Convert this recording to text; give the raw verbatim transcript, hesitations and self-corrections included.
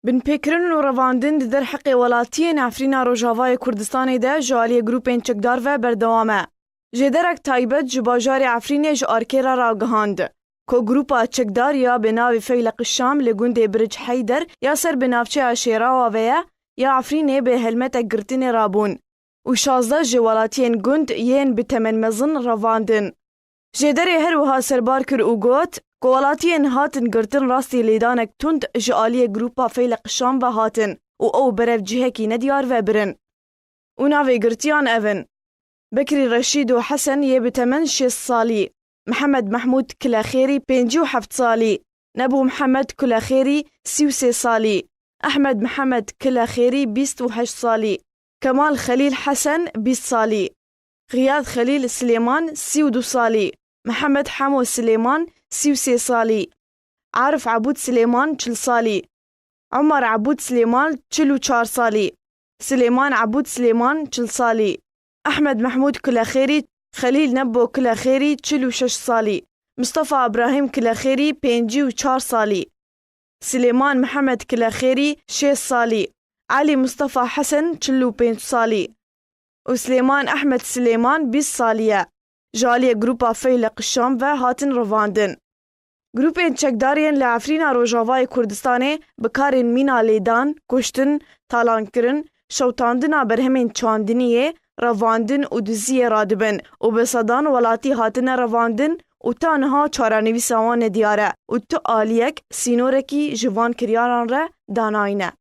Binpêkirin û revandin di derheqê welatiyên Efrîna Rojavayê Kurdistanê de ji aliyê grûpên çekdar ve berdewam e. Jêderek taybet ji bajarê Efrînê ji Arkê re ragihand, ku grûpa çekdar ya bi navê Feyleq Şam li gundê Biric Heyder ya ser bi navçeya Şêrawa ve ye, ya Efrînê bi helmetek girtinê rabûn û şazdeh ji welatiyên gund yên bi temen mezin revandin. Jêderê her wiha serbar kir û got ku welatiyên hatin girtin rastî lêdanek tund ji aliyê grûpa Feyleq Şam ve hatin û ew berev cihekî nediyar ve birin. Û navê girtiyan ev in: Bekrî Reşîd û Hesen yê bi temen şêst salî, Mihemed Mehmûd Kilexêrî pêncî û heft salî, Nebû Mihemed Kilexêrî sî û sê salî, Ehmed Mihemed Kilexêrî bîst û heşt salî, Kemal Xelîl Hesen bîst salî, Xiyad Xelîl Silêman sî û du salî, Mihemed Hemo Silêman sî û sê salî, Arif Ebûd Silêman çil salî, Omar Ebûd Silêman çil û çar salî, Silêman Ebûd Silêman çil salî, Ehmed Mehmûd Kulexêrî, Xelîl Nebbo Kulexêrî çil û şeş salî, Mistefa Ibrahîm Kulexêrî pêncî û çar salî, Silêman Mihemed Kulexêrî şêst salî, Elî Mistefa Hesen çil û pênc salî û Silêman Ehmed Silêman bîst salî ye. Ji aliyê grûpa Feyleq Şam ve hatin revandin. Grûpên çekdar yên li Efrîna Rojavayê Kurdistanê bi karên mîna lêdan, kuştin, talankirin, şewitandina berhemên çandiniyê, revandin û diziyê radibin û bi sedan welatî hatine revandin û ta niha çarenivîsa wan nediyar e û tu aliyek, sînorekî ji van kiryaran re danayne.